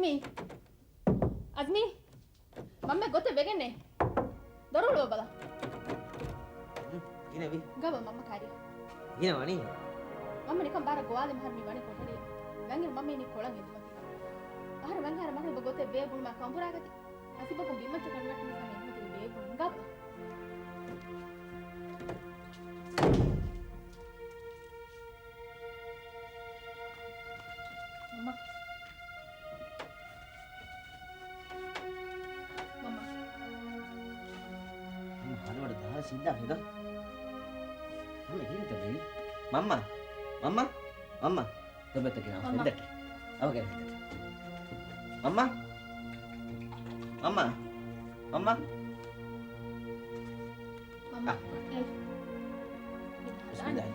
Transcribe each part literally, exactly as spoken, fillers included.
މީ. އަޒްމީ. މަންމަ ގޮތެއް ވެގެންނޭ. ދޮރު ހުޅުވަބަލަ. ހުން، ގިނަވި. ގަބަ މަންމަ ކާރި. ގިނަ ވަނީ. މަންމަ ނިކަން ބާރަށް ގޮވާލެ މަހަރު މި ވަނީ ކޮޓަރިއަށް. ވަންގިރު މަންމަ އިނީ ކޮޅަށް އެދުމަތި. އަހަރު ވަންހާރަ މަހަރު ގޮތެއް ވޭ ބުނުމާ ކަނބުރާގަތި. ހަސިބަކުން ބިންމައްޗަކަށް ނުވެއްޓުނު ސަމޭ އެހުމަތި ވޭ ބުނު. ގަބަ. މަންމަ. މަންމަ. މަންމަ ހަރުވަޑަ ދާ ސިއްދާ ހިގަ. މަންމަ ކީންތަ ބޭ؟ މަންމަ. މަންމަ. މަންމަ. ދޮންބެއްތަކި ނާ މަންމަ. ފެންދައްޓެ. އަވަގެ ހިތަށް. މަންމަ. މަންމަ. މަންމަ. މަންމަ. އާ. އޭ. ބިސްމިއްލާހި.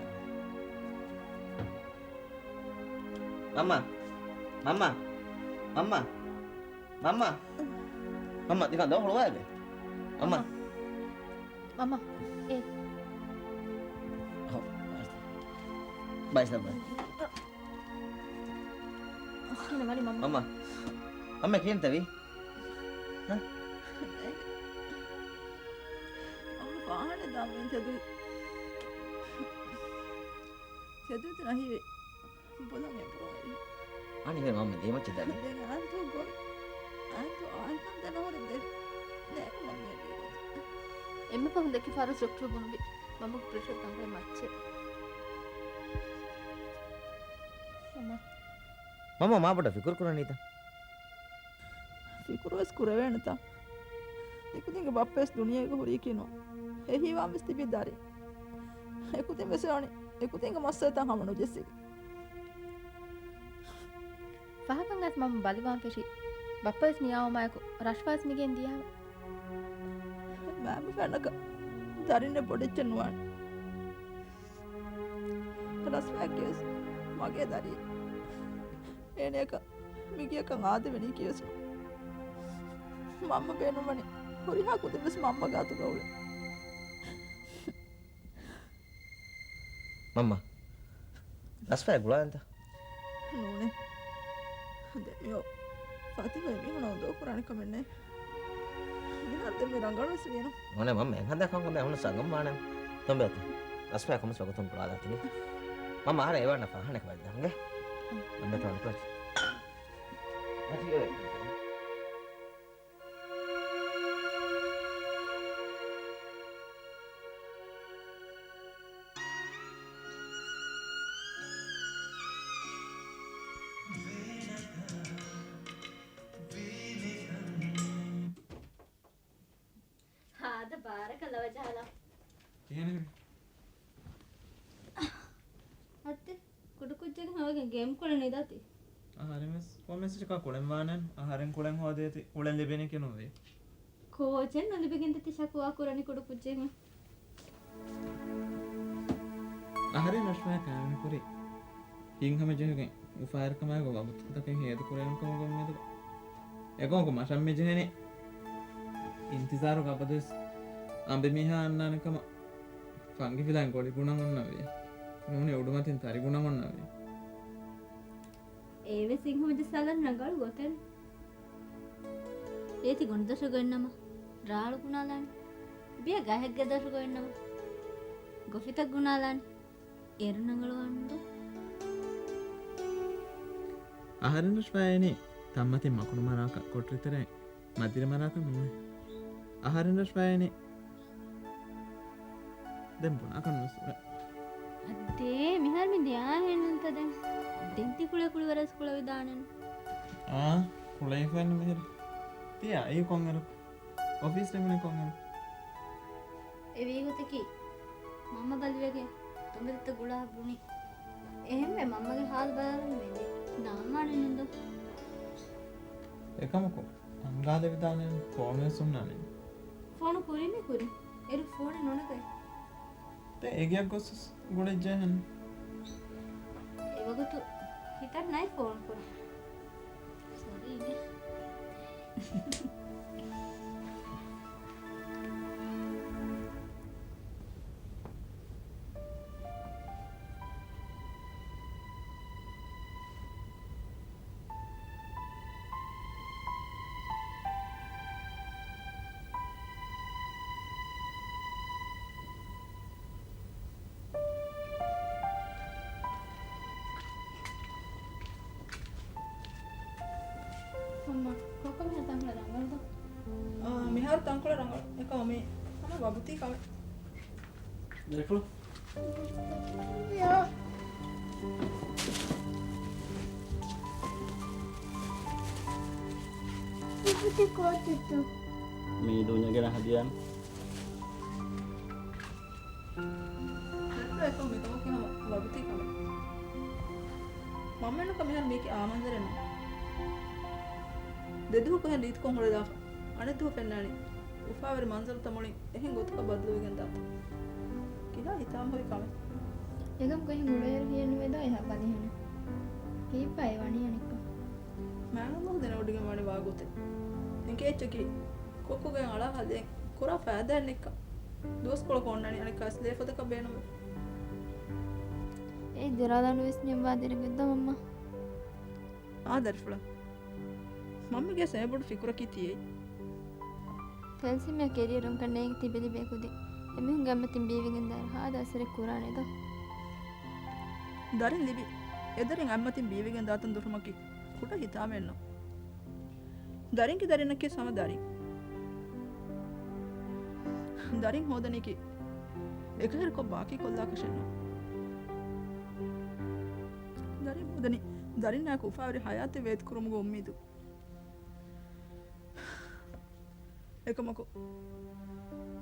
މަންމާ. މަންމާ. މަންމާ. މަންމާ. މަންމާ، ނިކަން ދޮރު ހުޅުވާލެ. މަންމާ. މަންމާ. އޭ. ހޮ. ބައިސް ލައްބަ. ކިހިނެއް ވަނީ މަންމާ؟ މަންމާ. މަންމާ ކިހިނެއްތަ ވީ؟ ހަ؟ އަޅު ފާހަނަ ދާމެން ތެދު. ތެދު ތި ނަހީވެ. ބޮލަށް އެބުރު އައި. އަނިވެ މަންމަ ދޭމައްޗަށް ދަނީ. ދެން އާންތު ގޮވި. އާންތު އާންތަން ދަނަހުރެ ދެ. ދޭކަ މަންމަ އެބީ ގޮތަށް. އެންމެ ފަހުން ދެކި ފާރު ޑޮކްޓަރު ބުނުވި. މަންމަގެ ޕްރެޝަރު ތަނބައި މައްޗެއް. މަންމަ. މަންމަ މާބޮޑަށް ފިކުރު ކުރަނީތަ؟ ފިކުރުވެސް ކުރެވޭނެތަ؟ އެކުދިންގެ ބައްޕަވެސް ދުނިޔޭގަ ހުރީކީ ނޫން. އެހީވާންވެސް ތިބި ދަރި. އެކުދިން ވެސް ވަނީ އެކުދިންގެ މައްސަލަތައް ހަމަ ނުޖެއްސިގެން. ފަހަކަށް އައިސް މަންމަ ބަލިވާން ފެށި. ބައްޕަވެސް ނިޔާވުމާއެކު ރަޝްފާވެސް މިގެއިން ދިޔާ. މާމަ ފެނަކަ ދަރިންނެއް ބޮޑެއްޗެއް ނުވާނެ. ރަޝްފާއަކީވެސް މަގޭ ދަރިއެއް. އޭނަޔަކަށް މިގެއަކަށް އާދެވެނީކީވެސް ނޫން. މަންމަ ބޭނުންވަނީ ހުރިހާ ކުދިންވެސް މަންމަގެ އަތުގަ އުޅެން. މަންމަ، ރަސްފަޔާ ގުޅާލަންތަ؟ ނޫނޭ. ދެން މިއޮ ފަތިހު އެމީހުނަށް އުނދަގޫ ކުރާނެ ކަމެއް ނެތް. މިހާރު ދެން މި ރަނގަޅުވެސް ވީނު. ނޫނޭ މަންމަ، އެހާ ދެކޮން ކަމެއް ހުންނަ ސަނގަމް ވާނެ. ތޮނބެ އަތަ. ރަސްފަޔާ ކޮންމެސް ވަގުތުން ގުޅާލާތިނީ. މަންމަ އަހަރެން އެވާން ފާހަނަ ކަމެއް ދާނގެ. ނަމްބަރު ވަން ކޯޗް. ހާދަ ބާރަކަށް ލަވަ ޖަހާލާ. ކިހިނެއް؟ އައްތި، ކުޑަކުއްޖެއް ހަވަގެ ގޭމް ކުޅެނީ ދާތި. އަހަރެން ވެސް ކޮންމެސް ކުޅެން ވާނެ. އަހަރެން ކުޅެން ހޯދޭތި، ކުޅެން ލިބެނީ ކި ނުވޭ. ކޯޗެއް ނުލިބިގެންތަ ތި ޝަކުވާ ކުރަނީ ކުޑަކުއްޖެއް؟ އަހަރެން ރަޝްފަޔާ ކާވެނިކުރީ. ހިތްހަމަޖެހިގެން އުފާވެރިކަމާއެކު ވަގުތުތަކެއް ހޭދަކުރެވުނު ކަމުގެ އުއްމީދުގަ. އެކަމަކު މަށަށް މިޖެހެނީ އިންތިޒާރުގަ އަބަދުވެސް އަނބިމީހާ އަންނާނެ ކަމަށް. ފަންގިފިލާން ގޮޅި ގުނަ އޮންނަވި. ނޫނީ އުޑުމަތިން ތަރި ގުނަ އޮންނަވި. އޭވެސް ހިތްހަމަޖައްސާލަން ރަނގަޅު ގޮތެއް. އޭތި ގޮނޑުދޮށަށް ގޮތްނަމަ ރާޅު ގުނާލާނެ. ބިޔަ ގަހެއްގެ ދޮށަށް ގޮތްނަމަ ގޮފިތައް ގުނާލާނެ. އޭރުން ރަނގަޅުވާނެ ދޯ؟ އަހަރެން ރަޝްފަޔާ އިނީ ތަންމަތިން މަކުނު މަރާކަށް ކޮޓަރި ތެރެއިން މަދިރި މަރާކަށް ނޫނޭ. އަހަރެން ރަޝްފަޔާ އިނީ ދެން ބުނާކަށް ނުސުރެ. އަދޭ، މިހާރު މި ނިޔާހެންނުންތަ ދެން؟ ދެން ތި ކުޅޭ ކުޅިވަރަސް ކުޅެވިދާނެން. އާ، ކުޅެވިފައެއްނު މިހިރަ. ތިޔާ އެއީ ކޮންއިރު؟ އޮފީސް ރެމުނި ކޮންއިރު؟ އެވީގޮތަކީ، މަންމަ ބަލިވެގެން ދޮނބެދައްތަ ގުޅާ ބުނި. އެހެންވެ މަންމަގެ ހާލު ބަލާލަން ވެއްޖެ. ނާމާނެ ނުންދޯ. އެކަމަކު، އަންގާލެވިދާނެ ފޯނުވެސް ހުންނާނެ. ފޯނު ކުރީމީ ކުރިން. އޭރު ފޯނެއް ނުނަގައި. ދެ އެގެއަށް ގޮސް ގުޅިއްޖެހެން. އެވަގުތު ހިތަށް ނައި ފޯނު ކުރުން. ސޮރީ ނޭ. ކޮކޮ މިހާރު ތަންކޮޅެއް ރަނގަޅުތަ؟ އާ، މިހާރު ތަންކޮޅެއް ރަނގަޅު. އެކަމަ މީ ހަމަ ވަގުތީ ކަމެއް. ދަރިފުޅު. މީ ދޫންޏަށް ގެނަ ހަދިޔާ. ދަރިފުޅާ އެކަމަ މިކަމަކީ ހަމަ ވަގުތީ ކަމެއް. މަންމައެއްނުކަން މިހާރު މީކީ އާ މަންޒަރެއް ނޫން. ދެދުވަހަކު އެހެން ރީތިކޮށް ހުޅުވިދާފަ. އަނެއް ދުވަހު ފެންނާނީ އުފާވެރި މަންޒަރުތައް މުޅިން އެހެން ގޮތަކަށް ބަދަލުވެގެން ދާތަން. ކިހާ ހިތާމަހުރި ކަމެއް. އެކަމަކު އެހެން ހުޅުވާއިރު ހިޔެއްނުވޭ ދޯ އެހާ ބަލިހެނެއް. ކީއްބާ އެ ވަނީ އަނެއްކާ؟ މާތް ﷲ ދެނެވޮޑިގެން ވާނެ ވާގޮތެއް. އެނގޭ އެއްޗަކީ ކޮއްކޮގެން އަޅާ ހަލޭ ކުރާ ފައިދާއެއް ނެއްކާ. ދުވަސްކޮޅަކު އޮންނަނީ އަނެއްކާވެސް ލޭފޮދަކަށް ބޭނުމެވެ. އެއީ ދެރާލާނުވެސް ނިންމާދެރި ގޮތް ދޯ މަންމާ. އާ ދަރިފުޅާ. މަންމަގެ އެންމެ ބޮޑު ފިކުރަކީ ތިއީ. ތެލްސިމްއާ ކެރިއަރުން ކަންނޭނގެ ތިބެލިބޭ ކުދިން. އެމީހުންގެ އަތްމަތިން ބީވިގެންދާއިރު ހާދަ އަސަރެއް ކުރާނެ ދޯ. ދަރިން ލިބި އެދަރިން އަތްމަތިން ބީވިގެން ދާތަން ދުށުމަކީ ކުޑަ ހިތާމައެއްނު. ދަރިންގެ ދަރިންނަކީ ހަމަ ދަރިން. ދަރިން ހޯދަނީކީ އެކަހެރިކޮށް ބާކީ ކޮށްލާކަށެއްނު. ދަރިން ހޯދަނީ ދަރިންނާއެކު އުފާވެރި ހަޔާތެއް ވޭތުކުރުމުގެ އުއްމީދު. އެކަމަކު،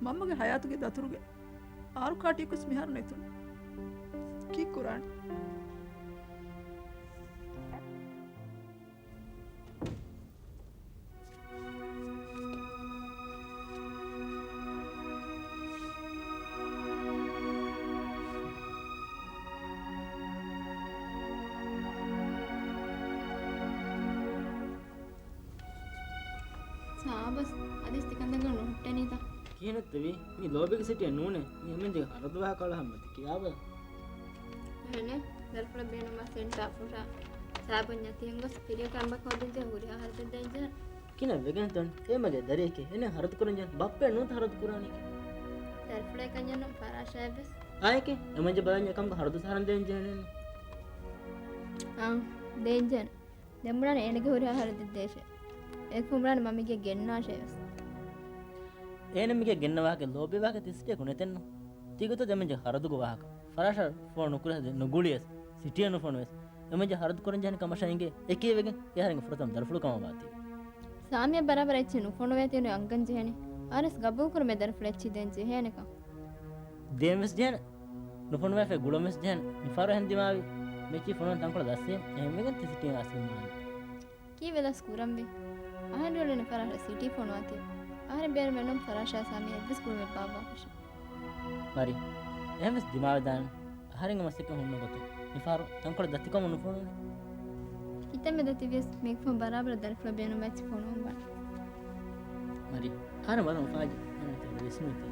މަންމަގެ ހަޔާތުގެ ދަތުރުގެ އާރު ކާޓިއަކުވެސް މިހާރު ނެތުން. ކީއް ކުރާނީ؟ ސާބަސް، އަދިސް ތިކަންތައްގަ ނުހުއްޓެނީތަ؟ ކިހިނެއްތަ ވީ؟ މީ ލޯބީގެ ސިޓީއެއް ނޫނޭ. މީ އެމެންޖެ ހަރަދު ވާހަކަ އަޅަހަން މަތި ކިޔާބަލަ. އެހެނެއް، ދަރިފުޅަށް ބޭނުންވާ ސެންޓާ ފުށާ ސާބަންޏާ ތިހެން ގޮސް ފިރިއަކަށް އަނބަކަށް ހޯދަންޖެހޭ ހުރިހާ ހަރަދެއް ދޭންޖެހޭ. ކިހިނެއް ވެގެންތޯން؟ އޭ މަގޭ ދަރިއެކޭ. އެނެއް ހަރަދު ކުރަންޖެހޭ. ބައްޕައެއް ނޫންތަ ހަރަދު ކުރާނީ؟ ދަރިފުޅާ އެކަންޏެއްނު ފަރާޝާއެއްވެސް. އާއެކޭ. އެމަންޖެ ބަލަންޏާ އެކަމުގަ ހަރަދު ސަހަރަން ދޭންޖެހޭނެއްނު. އާ، ދޭންޖެހޭނެ. ދެން ބުނާނެ އޭނަގެ ހުރިހާ ހަރަދެއް ދޭށޭ. އެކަމް ބުނާނެ މަ މިގޭ ގެންނާށޭވެސް. އޭނަ މިގޭ ގެންނަ ވާހަކަ ލޯބި ވާހަކަ ތިސްޓޭކު ނެތެއްނު. ތީގޮތަށް ދެމެންޖެ ހަރަދުގެ ވާހަކަ. ފަރާޝާ ފޯނު ނުކުރި ހަދެ ނުގުޅިޔަސް. ސިޓީއަށް ނުފޮނުވެސް. އެމެންޖެ ހަރަދު ކުރަން ޖެހެނީ ކަމަށާ އިނގޭ. އެކީވެގެން އެ އަހަރެންގެ ފުރަތަމަ ދަރިފުޅު ކަމަށް ވާތީ. ސާމިޔާ ބަރާބަރަށް އެއްޗެއް ނުފޮނުވޭތީ އަންގަން ޖެހެނީ. އަހަރެސް ގަބޫލުކުރުމޭ ދަރިފުޅު އެއްޗިހި ދޭން ޖެހޭނެކަން. ދޭން ވެސް ޖެހޭނެ. ނުފޮނުވާފައި ގުޅަން ވެސް ޖެހޭނެ. މިފަހަރު އެހެން ދިމާވި. މެޗީ ފޮނުވަން ތަންކޮޅެއް ދަސްވީމަ. އެހެންވެގެން ތި ސިޓީން އަސްލު މާނަ. ކީއްވެލަސް ކުރަންވީ؟ އަހަން ރޯލެން ފަރާޝާ ސިޓީ ފޮނުވާތީ. އަހަރެން ބޭނުމެއްނު ފަރާޝާ ސާމި އެއްވެސް ގުޅުމެއް ބާއްވާކަށެއް. މަރި، އެހެންވެސް ދިމާވެދާނެ. އަހަރެންގެ މަސައްކަތް ހުންނަ ގޮތުން މިފަހަރު ތަންކޮޅެއް ދަތިކަމުން ނުފޮނުވަނީ. ކިތަންމެ ދަތިވިޔަސް މީގެފަހުން ބަރާބަރަށް ދަރިފުޅަށް ބޭނުންވާ އެއްޗެއް ފޮނުވަން ވާނެ. މަރި، އަހަރެން ވަރަށް އުފާވެއްޖެ. އަހަރެން ތެރެ ވިސްނުވިތީ.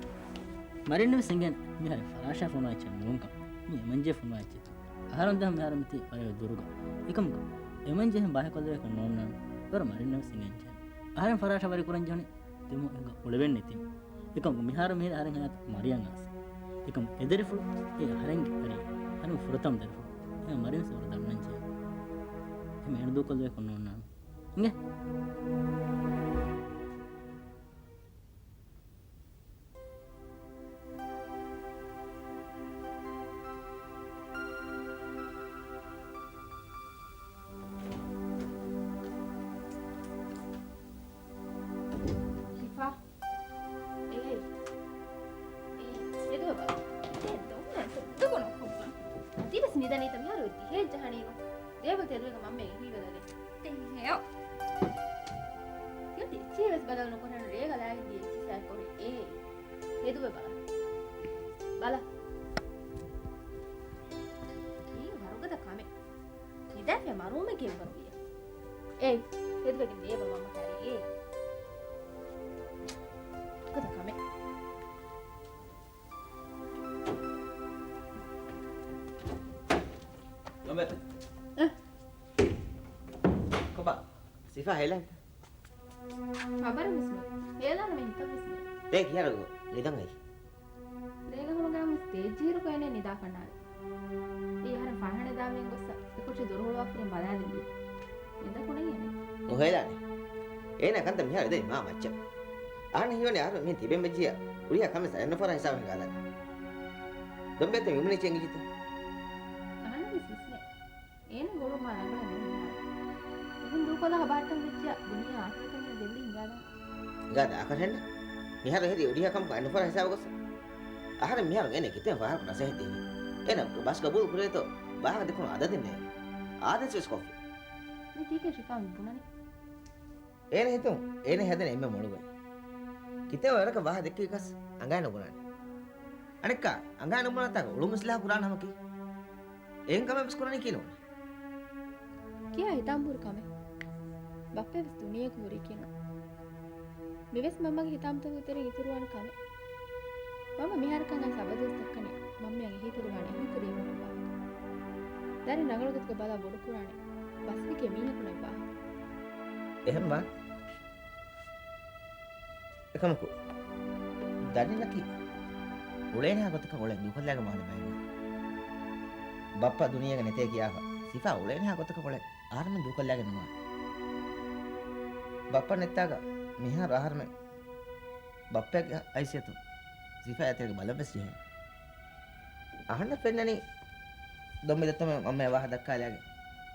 މަރިންނަށް ވެސް އެނގޭނެ މިހާރު ފަރާޝާ ފޮނުވާ އެއްޗެއް ނޫންކަން. މީ އެމަންޖެ ފޮނުވާ އެއްޗެއް. އަހަރެން ދެން މިހާރު މިތީ ވަރަށް ދުރުގަ. އެކަމަކު، އެމަންޖެހެން ބަހެއް ކޮށްލެވޭކަށް ނޯންނާނެ. ވަރަށް މަރިންނަށް ވެސް އެނގެންޖެހޭ. އަހަރެން ފަރާޝާ ވަރި ކުރަން ޖެހުނީ ދެމު ހިނގަ އުޅެވެން ނެތިން. އެކަމަކު މިހާރު މިހިރަ އަހަރެން ހަޔާތު މަރިޔަން އާސް. އެކަމަކު އެދަރިފުޅު އެ އަހަރެންގެ ދަރި. އަހަރެން ފުރަތަމަ ދަރިފުޅު. އެ މަރިޔަން ވަރަށް ދަންނަން ޖެހޭ. އެ މޭނު ދޫކޮށްލެވޭކަށް ނޯންނާނެ. އިނގޭ. ޝިފާ. އޭ. އޭ، އެދުވެ ބަލަ. އޭ، ދޮންނަ ތުއްދުގުނަ ކޮށްފަ. އަދިވެސް ނިދަނީތަ މިހާރު ދިހައެއް ޖަހަނީނު. ދޭބަލް ތެދުވެގެ މަންމަ އެހީވެލަދެ. ތެހެއޯ. ތިއޮތި އެއްޗިހި ވެސް ބަދަލު ނުކުރަން ރޭގަ ލާގެން ދިޔަ އެއްޗިހި ސައި ކޮށް އޭ. ތެދުވެ ބަލަ. ބަލަ. މީ ވަރުގަދަ ކަމެއް. ނިދާފިޔާ މަރުވުމެއް ކެއުވަރު ވިޔަ. އޭ، ތެދުވެގެން ދޭބަލް މަންމަ ކާރި އޭ. ވަރުގަދަ ކަމެއް. ނޮބެތަ؟ އަ. ކޮބާ؟ ސިފާ ހޭލާންތަ؟ ޚަބަރެއް ވެސް ނެތް. ހޭލާން މި ހިތަށް ވެސް ނެތް. ދޭ ކިހާރަ ނިދަން އައީ؟ ރޭގަ ހަމަގައިމުވެސް ދޭއްޖިހިރު ކޮއެނެއް ނިދާ ކަނޑާލި. އެ އަހަރެން ފާހާނަ ދާމެން ގޮއްސަ އެކުއްޖެ ދޮރު ހުޅުވާފަރިން ބަލާލިން ދިޔަ. ނިދަކު ނެތް އޭނަ. ނުހޭލާނެ. އޭނާ ކަންތައް މިހާރު އެދެނީ މާ މައްޗަށް. އަހަންނަށް ހީވަނީ އަހަރުމެން މިހެން ތިބެން ވެއްޖިއްޔާ ހުރިހާ ކަމެއް އަތްނުފޯރާ ހިސާބަށް ހިނގާލަން. ދޮންބެއްތަ މި މިނި ޗެން އިޖިތަ؟ އަހަންނަށް ވެސް ވިސްނޭ. އޭނަ ގޮޅު މާ ރަނގަޅަށް ނޫން މިހާރު. އެހެން ދޫކޮށްލާ ހަބަހައްޓަން ވެއްޖިއްޔާ ދުނިޔެ އާޚިރަތަށް އޭނަ ގެއްލި ހިނގާލަން. ހިނގާ ދާކަށް ހެންނެ. މިހާރު އެހެރީ ހުރިހާ ކަމަކު އަތްނުފޯރާ ހިސާބަށް ގޮސް. އަހަރެން މިހާރު އޭނަ ކިތައް ފަހަރަކު ނަސޭހަތް ދީފި. އޭނަ ބަސް ގަބޫލު ކުރޭތޯ ވާހަކަ ދެކުނު އަދަދެއް ނެތް. އާދޭސް ވެސް ކޮށްފި. މި ކީކޭ ޝިފާ މި ބުނަނީ؟ އޭނަ ހިތުން އޭނަ ހެދެން އެންމެ މޮޅުގައި. ކިތައް ވަރަކަށް ވާހަކަ ދެއްކި ކަސް އަނގައިނު ބުނާނެ. އަނެއްކާ އަނގައިނު ބުނާތާކަށް އުޅުން އިސްލާހު ކުރާނެ ހަމަކީ. އެހެން ކަމެއް ވެސް ކުރަނީ ކީއްނު؟ ކިހާ ހިތާމަހުރި ކަމެއް. ބައްޕަ ވެސް ދުނިޔޭގަ ހުރީ ކީއްނު؟ މިވެސް މަންމަގެ ހިތާމަތަކުގެ ތެރެއިން އިތުރުވާނެ ކަމެއް. މަންމަ މިހާރަކަށް އައިސް އަބަދުވެސް ދައްކަނީ މަންމައަށް އެހީތެރިވާނެ އެހީތެރި އެންމެ ބާ. ދަރިން ރަނގަޅު ގޮތުގަ ބަލާ ބޮޑުކުރާނެ ބަސްވެގެ މީހަކު ނެތް ބާ. އެހެންވާ. އެކަމަކު، ދަރިންނަކީ އުޅޭނެހާ ގޮތަކަށް އުޅެން ދޫކޮށްލާގެން ވާނެ ބައެއް ނޫން. ބައްޕަ ދުނިޔޭގަ ނެތޭ ކިޔާފަ، ސިފާ އުޅޭނެހާ ގޮތަކަށް އުޅެން އަހަރެމެން ދޫކޮށްލާގެން ނުވާނެ. ބައްޕަ ނެއްތާގަ މިހާރު އަހަރެމެން ބައްޕަގެ ހައިސިއްޔަތުން ސިފާއާ ތެރޭގަ ބަލަން ވެސް ޖެހޭނެ. އަހަންނަށް ފެންނަނީ ދޮންބި ދައްތަމެން މަންމައަށް ވާހަކަ ދައްކާލާގެން.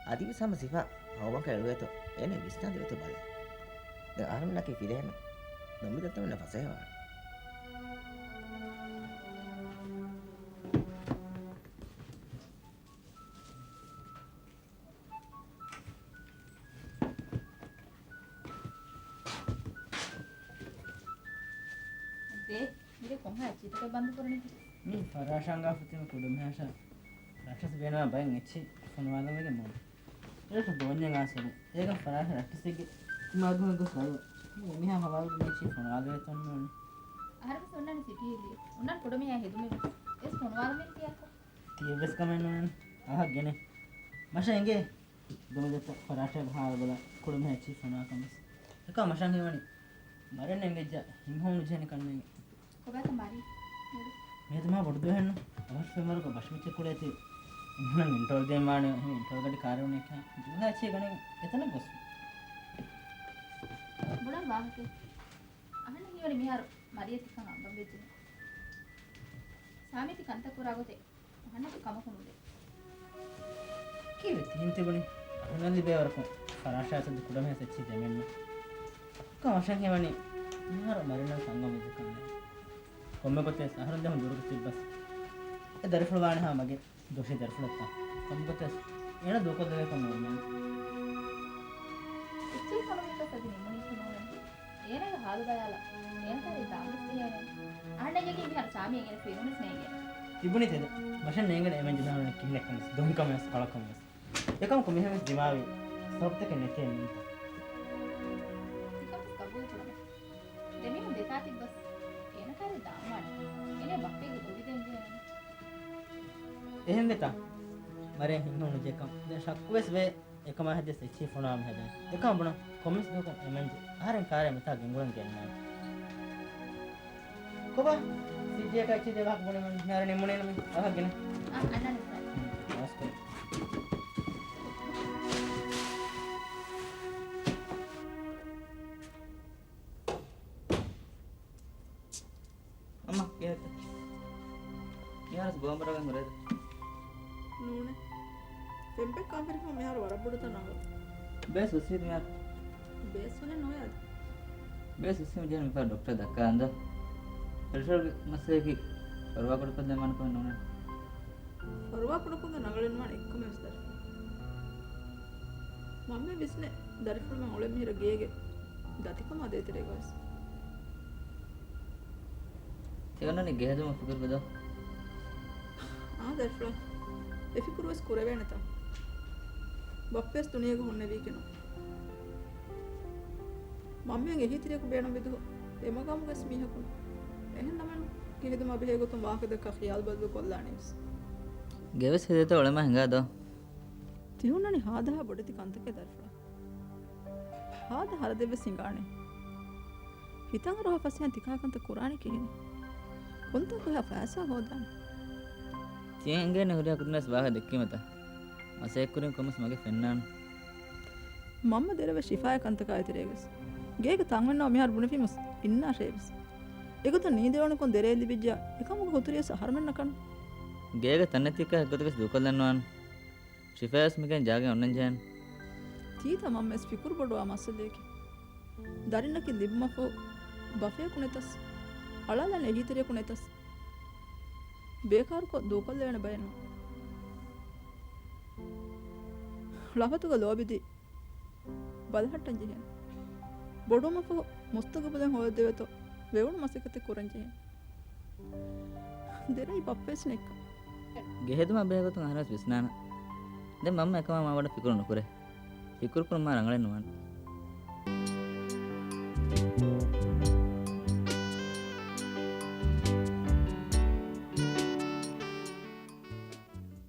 އަދިވެސް ހަމަ ސިފާ ހަމަ ކައިރިވޭތޯ އޭނަ ވިސްނާދެވޭތޯ ބަލަން. ދެން އަހަރެމެންނަކީ ފިރިހެނުން. ދޮންބި ދައްތަމެންނަށް ފަސޭހަވާނެ. ދޭ، މިރޭ ކޮންހާ އެއްޗިތަކެއް ބަންދު ކުރަނީ؟ މީ ފަރާޝާ އަނގާފަ ތިބި ކުޑަމިހާރަށާ ރަށަސް ބޭނުންވާ ބައެއް އެއްޗި ފޮނުވާލަން ވެގެން މޮޅު. އޭރު ދޯންޏެއް އާސެރެ. އޭގަ ފަރާޝާ ރައްޓެއްސެއްގެ ތިމާގުހެއް ގޮސް ބަލު. މީ އެމީހާ ހަވާލު މީޗި ފޮނުވާލެވޭތޯ ނޫނީ. އަހަރެން ވެސް އޮންނާނެ ސިޓީއެއް ލިޔެ. އޮންނާނެ ކުޑަމިހާ ހެދުމެއް ވެސް. އެސް ފޮނުވާލަމެން ތިޔަކޮ. ތިއެއްވެސް ކަމެއް ނޫން. އަހަ ގެނެ. މަށަށް އެނގޭ. ދޮންބެތަ ފަރާޝާގެ ހާލު ބަލާ ކުޑަމިހާ އެއްޗި ފޮނުވާ ކަމަސް. އެކަމަށް މަށަށް ހީވަނީ މަރެން އެނގިއްޖާ ހިތްހަމަނުޖެހެނީ ކަންނޭނގެ. ކޮބާތަ މަރީ؟ މިއަދު މާ ބޮޑު ދުވަހެއްނު. އަވަސް ފެންވަރުގަ ބަށިމައްޗަށް ކުޅޭތީ. އެމީހުންނަށް އިންޓަރވިއު ދޭން ވާނެ، އެހެން އިންޓަރވިއު ގަޑި ކާރެއް އުނިއްކާ. ދުވަހަށް އެއްޗެއް ގަނެ އެތަނަށް ގޮސް. ބުނަން ވާހަކައެއް. އަހަންނަށް ހީވަނީ މިހާރު މަރިޔަށް ތިކަން އަނބަން ވެއްޖެ. ސާމީ ތި ކަންތައް ކުރާ ގޮތެއް އަހަންނަށް ކަމަކު ނުދޭ. ކީއްވެ ތިހެން ތިބުނީ؟ އަހަންނަށް ލިބޭ ވަރަކުން ފަރާޝާއަށް ކުޑަމިހާ އެއްޗެއް ދެމެއްނު. ކަމަށް ހީވަނީ މިހާރު މަރިނަށް ސަންގަމް ވެއްޖެ ކަންނޭނގެ. ކޮންމެ ގޮތެއް އަހަރެން ދެމުން ދުރުގަ ތިއްބަސް އެ ދަރިފުޅު ވާނެހާ މަގެއް ދޮށީ ދަރިފުޅަށްތާ. ކޮންމެ ގޮތެއް އޭނަ ދޫކޮށްލެވޭކަން ނޯންނާނެ. އެއްޗެހި ކަމެއް ވެސް އަދި ނިމުނީކީ ނޫނޭ. އޭނަގެ ހާލު ބަލާލަ. އޭނަ ކާރި ދާންވެސް ޖެހޭނެ. އަހަންނަށް ޔަގީން މިހާރު ސާމީ އޭނަ ފިރުވަންވެސް ނޭނގޭ. ތިބުނީ ތެދެއް. މަށަށް ނޭނގޭނެ އެމެން ޖެހާނެ ކިހިނެއްކަންވެސް. ދޮންކަމެއްވެސް ކަޅަކަންވެސް. އެކަމަކު މިހެންވެސް ދިމާވި ސަބަބުތަކެއް ނެތޭ މީތަ. ތިކަންވެސް ގަބޫލުކުރަމޭ. ދެމީހުން ދެތާ ތިއްބަސް އޭނަ ކާރި ދާންވާނެ. އޭނަ ބައްޕަގެ ގުޅި ދޭން ޖެހޭނެ. އެހެންވެތާ؟ މަރޭ ހިތްހަމަނުޖެހޭކަން ދެން ޝައްކުވެސް ވޭ. އެކަމާ ހެދިޔަސް އެއްޗެހި ފޮނުވާ މި ހެދޭނެ. އެކަމަށް ބުނަން ކޮންމެސް ދުވަހަކު އެމެންޖެ އަހަރެން ކާރޭ މިތާ ގެންގުޅަން ގެންނާނެ. ކޮބާ؟ ސިއްޑިއަކާ އެއްޗެހި ދެވާހަކަ ބުނެމުން މިހާރު ނިމުނީނު މި އަވަހަށް ގެނެ. އަ، އަންނާނެ ސާރ. ހުން، އަވަސްކޮށް. އައްމާ، ގެއަށްތަ؟ މިހާރު ގޮވަން ބަރަގަން ހުރޭތަ؟ ނޫނޭ. ފެންޕެއް ކާންފެރިފަ މިހާރު ވަރަށް ބޮޑުތަން ރަނގަޅު. ބޭސް ހުސްވީތަ މިހާރު؟ ބޭސް ހުރެ ނުވޭ އަދި. ބޭސް ހުސްވީމަ ޖެހޭނެ މިފަހަރު ޑޮކްޓަރަށް ދައްކާލަން ދޯ. ރިޝަލްގެ މައްސަލައަކީ ފަރުވާ ކުޑަކޮށްލަން މާނަކަމެއް ނޫނޭ. ފަރުވާ ކުޑަކޮށްލަން ރަނގަޅެއް ނުވާނެ އެއްކަމެއް ވެސް ދަރިފުޅާ. މަންމަ ވިސްނޭ ދަރިފުޅުމެން އުޅެން މިހިރަ ގޭގެ ދަތިކަމާ ދޭތެރޭގަވެސް. ތި އޮންނަނީ ގެ ހެދުމަށް ފިކުރުގަ ދޯ؟ އާ ދަރިފުޅާ. އެ ފިކުރު ވެސް ކުރެވޭނެތާ؟ ބައްޕަވެސް ދުނިޔޭގަ ހުންނެވީކީނު. މަންމައަށް އެހީތެރިޔަކު ބޭނުންވިދު އެމަގާމުގަވެސް މީހަކު. އެހެން ނަމަން ގެ ހެދުމާ ބެހޭ ގޮތުން ވާހަކަ ދައްކާ ޚިޔާލު ބަދަލު ކޮށްލާނީވެސް. ގެވެސް ހެދޭތޯ އުޅެމާ ހިނގާ ދޯ؟ ތި ހުންނަނީ ހާދަހާ ބޮޑެތި ކަންތަކެއް ދަރިފުޅާ. ހާދަ ހަރަދެއްވެސް ހިނގާނެ. ހިތަށް އަރުވާ ފަސޭހައިން ތިކާ ކަންތައް ކުރާނީ ކިހިނެއް؟ ކޮންތާކު އެހާ ފައިސާ ހޯދާނެ؟ ތިޔަ އެނގޭނެ ހުރިހާ ކުދިންނަސް ވާހަކަ ދެއްކީމަތާ. މަސައްކަތްކުރީމަ ކޮންމެސް މަގެއް ފެންނާނެ. މަންމަ ދެރަވެ ޝިފާއާ ކަންތަކާ އެތެރޭގަސް. ގޭގެ ތަންވަންނާ މިހާރު ބުނެފީމަސް އިންނާށޭވެސް. އެގޮތަށް ނީދެވުނުކޮށް ދެރޭ ލިބިއްޖާ އެކަމުގެ ހުތުރިޔަސް އަހަރުމެންނަކަން. ގޭގެ ތަންނެތިކަ އެއްގޮތަކަސް ދޫކޮށްލަންވާން. ޝިފާޔަސް މިގެން ޖާގަ އޮންނަން ޖެހެން. ތީތަ މަންމަ އެސް ފިކުރު ބޮޑުވާ މައްސަލައެކޭ. ދަރިންނަކީ ލިބުމަށްފަހު ބަފަޔަކު ނެތަސް، އަޅާލަން އެހީތެރިޔަކު ނެތަސް، ބޭކާރުކޮށް ދޫކޮށްލެވޭނެ ބައެއް ނޫން. ޅަފަތުގަ ލޯބިދީ ބަލަހައްޓަން ޖެހޭނެ. ބޮޑުވުމަށްފަހު މުސްތަގުބަލެއް ހޯދެވޭތޯ ވެވުނު މަސައްކަތެއް ކުރަން ޖެހޭނެ. ދެރައި ބައްޕަވެސް ނެތްކަން. ގެ ހެދުމާ ބެހޭގޮތުން އަހަރެންވެސް ވިސްނާނަން. ދެން މަންމަ އެކަމާ މާ ވަރަށް ފިކުރު ނުކުރޭ. ފިކުރުކުރުން މާ ރަނގަޅެއް ނުވާނެ.